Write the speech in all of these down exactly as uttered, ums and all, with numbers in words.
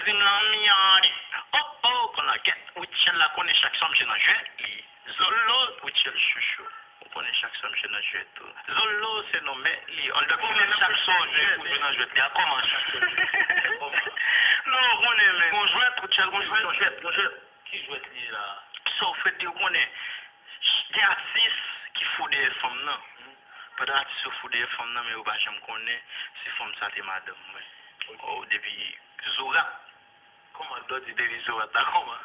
Zim lan miyadi. Oh, oh, konn la gèt. Rutshelle la konnen chak sòm se nan jwèt li. Zolo, Rutshelle chouchou. Ou konnen chak sòm se nan jwèt tou. Zolo, se non mèt li. An dòt, ou konnen chak sòm se pou jwe nan jwèt li. A kòman sa? Non, ou konnen, men. Gon jwèt, Rutshelle, gon jwèt. Gon jwèt, gon jwèt. Ki jwèt li ye la? Sa w fè di ou konnen? Gen atis ki fou dèyè fanm nan. Pandan atis yo fou dèyè fanm nan, men yo pa janm konnen si fanm sa te madanm mwen. Oh, depi Zorat. Kòman dò di depi Zorat la, kòman?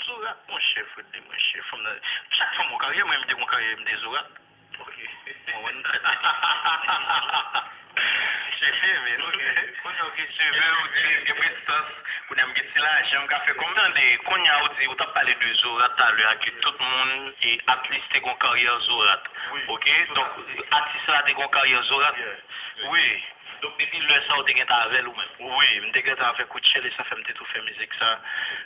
Zorat, monchè, Freddy, monchè, fanm nan. Chak fanm gon karyè, mwen, m te gon karyè, m te Zorat. Ok. Mwen, mwen, m fèt. Cheve, men. Ok. Kounye a, ok, cheve, ok, gen prestans. Kounye a, m gen ti lajan, m ka fè kòm. Tande, kounye a, ou di, ou t ap pale de Zorat talè a, ke tout moun, e, atis te gon karyè Zorat. Wi. Ok? Donk, atis la te gon karyè Zorat. Yeah. Wi. Donk, depi lè sa, ou te gentan avè l ou menm? Wi, m te gentan avèk Rutshelle, e sa fè m te tou fè mizik sa.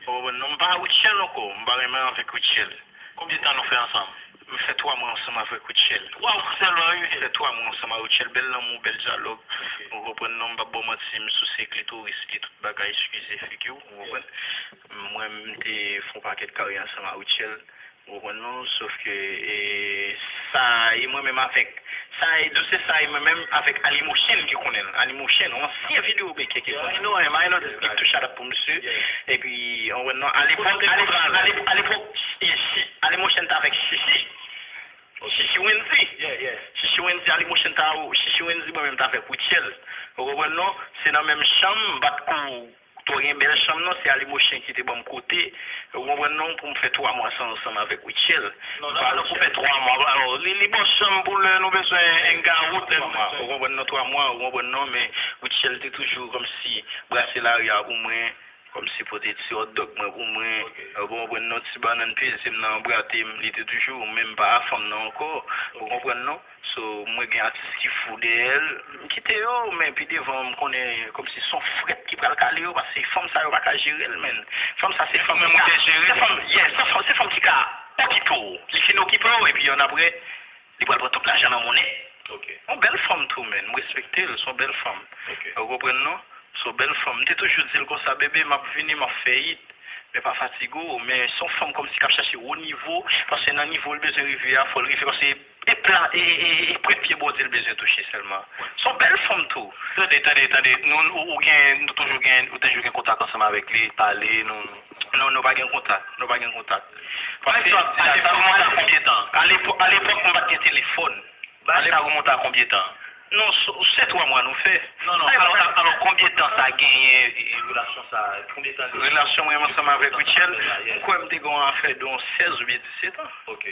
Ou konprann non? M pa Rutshelle ankò, m pa renmen avèk Rutshelle. Konbyen tan nou fè ansanm? M fè twa mwa ansanm avèk Rutshelle. Twa mwa sèlman, wi. M fè twa mwa ansanm avèk Rutshelle, bèl lanmou, bèl dyalòg. Ok. Ou konprann non, m p ap ba w manti, m souse klitoris li, tout bagay, eskize figi w, ou konprann? Mwen, m te fè yon pakèt karyè ansanm avèk Rutshelle. Ou konprann non? Sof ke, e, sa e mwen menm avèk, sa e, dosye sa e mwen menm avèk Ali Motion ki konnen l. Ali Motion, yon ansyen videomaker ki konnen l. I know him, I know this big to shout out pou misye. Epi, ou konprann non? Alepòk, alepòk, alepòk, e, si, Ali Motion t avèk Chichi. Chichi Wendy. Chichi Wendy, Ali Motion ta, Chichi Wendy, mwen menm t avèk Rutshelle. Ou konprann non? Se nan menm chanm, m pa t ko Twò gen bèl chanm non, se Ali Motion ki te ban m kote, ou konprann non, pou m fè twa mwa sa ansanm avèk Rutshelle. Non, sa pa tankou fè twa mwa, alò, li, li bon chanm pou lè nou bezwen hang out, twa mwa, ou konprann non, twa mwa, ou konprann non, men Rutshelle te toujou kòmsi brase lari a pou mwen, kòmsi pote ti hot dog mwen pou mwen, ou konprann non, ti bannann peze m nan bra tè m, li te toujou, men m pa a fanm nan ankò, ou konprann non? So, mwen gen atis ki fou dèyè l, m kite yo, men pi devan, m konnen kòmsi se yon frèt ki pral kale yo, paske fanm sa yo pa ka jere l, menn. Fanm sa se fanm ki ka, se fanm, yeah, se fanm, se fanm ki ka okipe w. Li fin okipe w, epi annapre, li pral pran tout lajan nan monnen. Ok. Yon bèl fanm tou, menn. M respekte l, se yon bèl fanm. Ok. Ou konprann, non? Se yon bèl fanm. M te toujou di l konsa, bebe, m ap vini, m ap fè hit. Men pa fatige w, men se yon fanm kòmsi k ap chache wo nivo, paske nan nivo l bezwen rive a, fò l rive, paske e pla, e, e, e, e pwent pye Bondye l bezwen touche sèlman. Se yon bèl fanm tou. Tande, tande, tande, nou, ou, ou gen, nou toujou gen, ou toujou gen kontak ansanm avèk li, pale, nou. Non, nou pa gen kontak, nou pa gen kontak. Paske, alepòk, alepòk, alepòk, mwen pa t gen telefòn. Bagay sa remonte a konbyen tan? Non, se, se twa mwa nou fè. Non, non, alò, alò, konbyen tan sa genyen, e, e, relasyon sa, konbyen tan li? Relasyon mwen ansanm avèk Rutshelle, yeah, m kwè m te gen yon afè de yon sèz oubyen disèt an. Ok.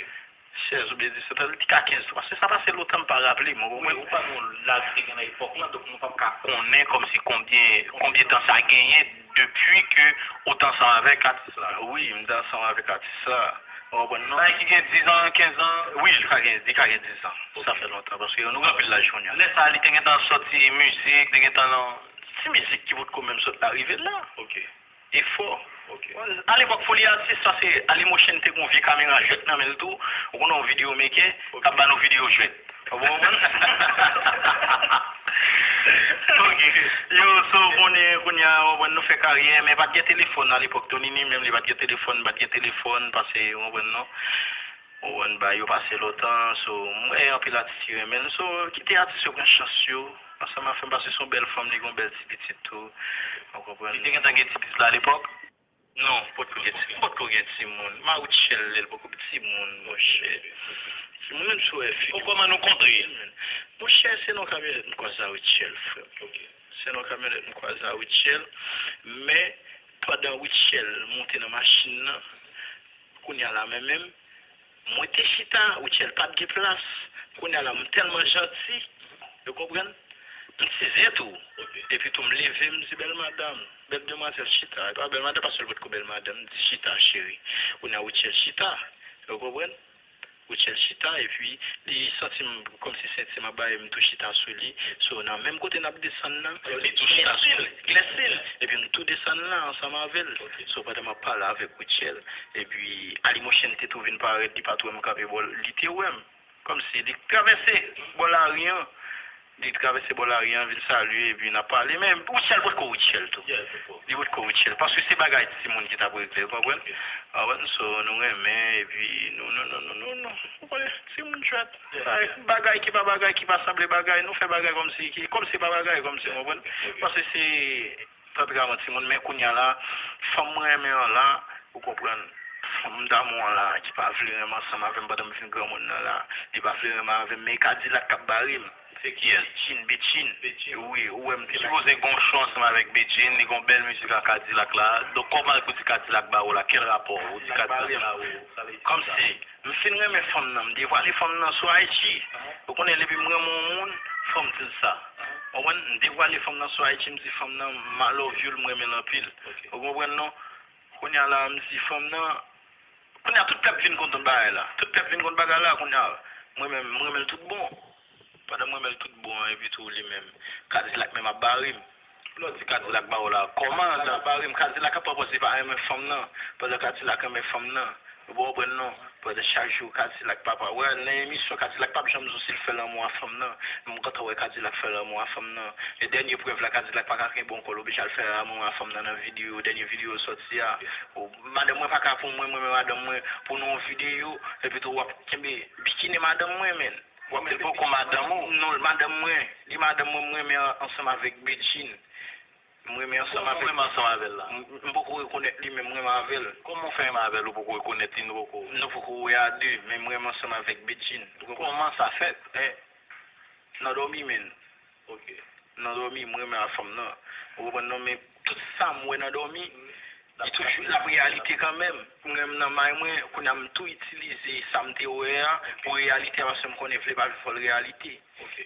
Sèz oubyen disèt an, li te ka kenz tou, paske sa pase lontan m pa raple m, ou konprann? Wi, ou pa nou laj ki te gen nan epòk lan, donk nou p ap ka konnen kòmsi konbyen, konbyen tan sa genyen depi ke ou t ansanm avèk atis la. Wi, m te ansanm avèk atis la. Ou konprann non? Bagay ki gen diz an, kenz an? Wi, li ka gen, li ka gen diz an. Sa fè lontan, paske nou gen anpil laj kounye a. Lè sa a, li te gentan sòti mizik, te gentan nan ti mizik ki potko menm sot la rive la. Ok. E fò. Ok. Alepòk Foli Atis, sa se Ali Motion te gen yon vye kamera jwèt nan men l tou. Ou konnen yon videomaker, k ap ba nou videyo jwèt. Ou konprann? Ok. Yo, so, konnen, kounye a, ou konprann, nou fè karyè, men pa t gen telefòn alepòk, Tonini menm, li pa t gen telefòn, pa t gen telefòn, pase, ou konprann, non? Ou konprann, bagay yo pase lontan, so, m wè anpil atis ki renmen l, so, kite atis yo pran chans yo, ansanm avè m, pase se yon bèl fanm, li gen yon bèl ti pitit tou, ou konprann? Li te gentan gen ti pitit la alepòk? Non, potko gen ti, potko gen timoun. Marout Shell, li potko timoun, monchè. Timoun menm si w wè figi. Bon, kòman nou kontre? Monchè, se nan kamyonèt m kwaze a Rutshelle, frè m. Ok. Se nan kamyonèt m kwaze a Rutshelle. Men, pandan Rutshelle monte nan machin nan, kounye a la menm, menm, mwen te chita, Rutshelle pa t gen plas. Kounye a la, m tèlman janti, ou konprann? M ti zen tou. Ok. Epi tou, m leve, m di, bèl madanm, bèl demwazèl, chita. E pa bèl madanm, paske l potko bèl madanm, m di, chita, cheri. Kounye a, Rutshelle chita. Ou konprann? Rutshelle chita, epi li santi m kòmsi senti m ap bay, m tou chita sou li. So, nan menm kote n ap desann nan, li tou chita sou li. Glese l, epi m tou desann la ansanm avè l. Ok. So, pandan m ap pale avèk Rutshelle, epi Ali Motion te tou vin parèt, li pa t wè m kanpe bò l, li te wè m. Kòmsi li travèse bò lari an. Li travèse bò lari an, vin salye, epi n ap pale. Men Rutshelle potko Rutshelle tou. Li potko Rutshelle. Paske se bagay timoun ki t ap regle, w konprann? W konprann? So, nou renmen, epi nou, nou, nou, nou, nou, nou. Ou konnen, timoun chwèt. Bagay, bagay ki pa bagay, ki pa sanble bagay, nou fè bagay kòmsi, ki, kòmsi pa bagay, kòmsi, w konprann? Paske se tantraman timoun, men kounye a la, fanm mwen renmen an la, ou konprann, fanm damou an la, ki pa vle renmen ansanm avè m pandan m vin granmoun nan la, li pa vle renmen avè m, men e Kadilak k ap bare m. Se kiyès? Bedjine, Bedjine. Wi, ou wè m te la. Sipoze gen yon show ansanm avèk Bedjine, li gen yon bèl mizik ak Kadilak la. Donk, kòman pou di Kadilak bare w la? Kèl rapò ou di Kadilak bare m? Kòmsi, m fin renmen fanm nan, m devwale fanm nan sou I G. Ou konnen, depi m renmen yon moun, fò m di l sa. Ou konprann? M devwale fanm nan sou I G, m di fanm nan, m I love you l, m renmen l anpil. Ou konprann non? Kounye a la, m di fanm nan, kounye a tout pèp vin konn tout bagay la. Tout pèp vin konn bagay la, kounye a, mwen menm, m renmen l tout bon. Pandan m renmen l tout bon an, epi tou li menm, Kadilak menm ap bare m. Lè w di Kadilak bare w la, kòman l ap bare m? Kadilak ap pran pòz li pa renmen fanm nan, pandan Kadilak renmen fanm nan. Ou pa konprann non? Pandan chak jou, Kadilak papa. Wè, nan emisyon, Kadilak p ap janm di w si l fè lanmou a fanm nan. Men m kontan wè Kadilak fè lanmou a fanm nan. E dènye prèv la, Kadilak pa ka kenbe yon kò l, oblije al fè lanmou a fanm nan nan videyo, dènye videyo sòti a. Ou, madanm mwen pa ka pou mwen, mwen renmen madanm mwen, pou nou yon videyo, epi tou w ap kenbe bikini madanm mwen, menn. W ap di l poko madanm ou? Non, madanm mwen. Li madanm mwen, m renmen an-, ansanm avèk Bedjine. M renmen ansanm avèk. Kòman w renmen ansanm avè l la? M, m poko rekonèt li, men m renmen avè l. Kòman w fè renmen avè l, ou poko rekonèt li, nou poko. Nou poko wè a de, men m renmen ansanm avèk Bedjine. Kòman sa fèt? Eh, nan dòmi, menn. Ok. Nan dòmi, m renmen a fanm nan. Ou konprann non, men tout sa m wè nan dòmi, li toujou l ap reyalite kanmenm. M renmen nan may mwen, kounye a m tou itilize sa m te wè a pou reyalite a, paske m konnen vle pa vle fò l reyalite. Ok.